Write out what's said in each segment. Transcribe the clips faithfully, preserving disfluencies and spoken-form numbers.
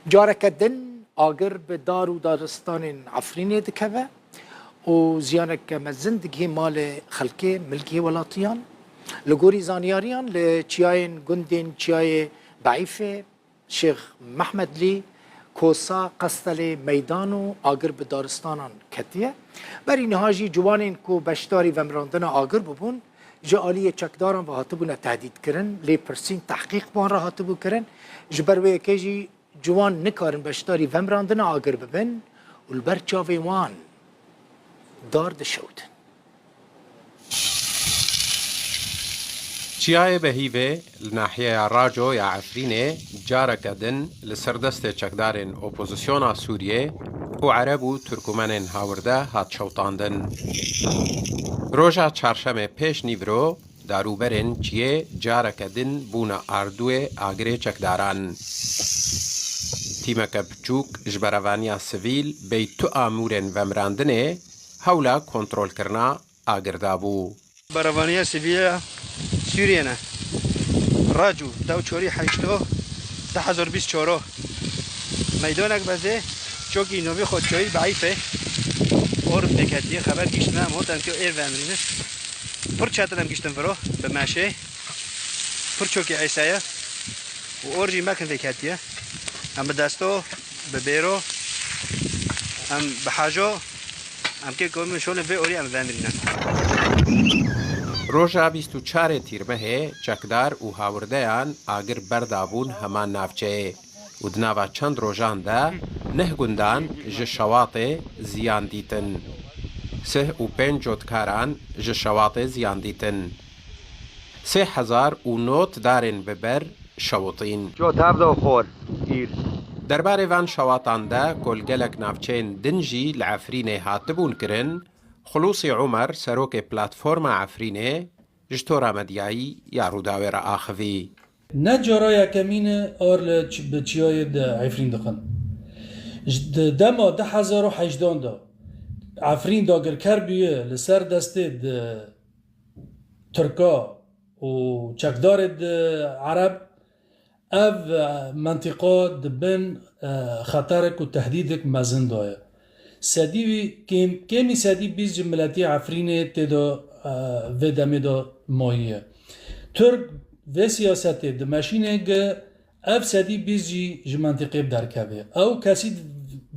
Careke din agir bi dar û daristanên Efrînê dikeve û ziyaneke mezin digihê malê xelkê, milkê welatiyan. Li gorî zanyariyan li çiyayên gundên Çiyayê Beîfê, Şêx Mehmedlî, Kosa, Qestelê, Meydan û agir bi daristanan ketiye. Berî niha jî ciwanên ku beşdarî vemirandina agir bûbûn, ji aliyê çekdaran ve hatibûne tehdîtkirin, lêpirsîn, tehqîq bi wan re hatibû kirin. Ji ber wê yekê jî ciwan nikarin beşdarî vemirandina agir bibin û li ber çavê wan dar dişewtin. Çiyayê Behîvê li nahiyeya Raco ya Efrînê careke din li ser destê çekdarên opozisyona Sûriyê û Ereb û Turkumenên hawirde hat şewtandin. Roja çarşemê pêş nîvro darûberên çiyê careke din bûne ardûyê agirê çekdaran. Tîmeke biçûk ji berevaniya sivîl bêyî tu amûrên vemirandinê hewla kontrolkirina agir dabû. Berevaniya sivîl ya Sûriyê ne. Racû, dew çorî heşto, du hezar bîst çoro. Meydanek bezê, çokî novî xwe çayî Beîfê. Or pêketiye, xeber giştine, em hoten ki êr vemrîne. Pir çetin em giştin viro, bi meşê. Pir çokî êseye. Û or jî mekin vêketiye. Em bi desto, bi bêro, em bi hejo, em kê ku min şolin vê orî em vemrînin. Roja bîst û çarê Tîrmehê çekdar û hawirdeyan agir berdabûn heman navçeyê û di nava çend rojan de neh gundan ji şewatê ziyan dîtin. Sih û pênc cotkaran ji şewatê ziyan dîtin. Sê hezar û nod darên bi ber şewitîn. Cotav do xor, îr. Derbarê van şewatan de ku li gelek navçeyên din jî li Efrînê hatibûn kirin, Xulûsî Umer, serokê Platforma Efrînê, ji Tora Medyayî ya Rûdawê re axivî. Ne cara yekemîn e ar li ç-, bi çiyayê di Efrîn dixin. Ji di dema du hezar û hejdan de Efrîn dagirker bûye li ser destê di Tirka û çekdarê di Ereb, ev, e, mentiqa di bin, e, xeterek û tehdîdek mezin de ye. Sedî wî kêm, kêmî sedî bîst ji miletî Efrînê tê de, e, vê demê de mayiye. Tirk vê siyasetê dimeşîne ge ev sedî bîst jî ji mentiqê derkeve. Ew kesî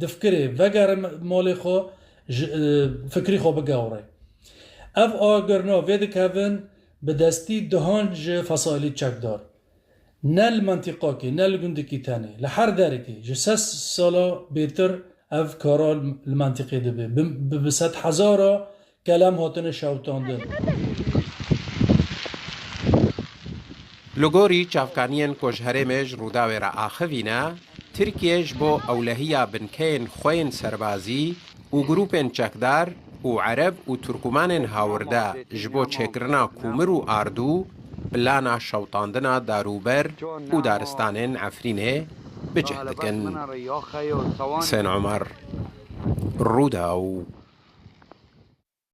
difikire vegere malê xwe, ji, e, fikrî xwe bigewre. Ev agirina vê dikevin bi destî duhan ji fesaîlî çekdar. Ne li mentiqakê, ne li gundikî tenê, li her derekê, ji sed sala bêtir ev kara li mentiqê dibe. Bi, bi, bi sedhezara kelem hatine şewitandin. Li gorî çavkaniyên ku ji herêmê ji Rûdawê re axivîne, Tirkiye ji bo ewlehiya binkeyên xwe yên serbazî û grûpên çekdar û Ereb û Turkumanên hawirde ji bo çêkirina kûmir û ardû plana şewtandina darûber û daristanên Efrînê bi cih dikin. Husên Omer, Rûdaw.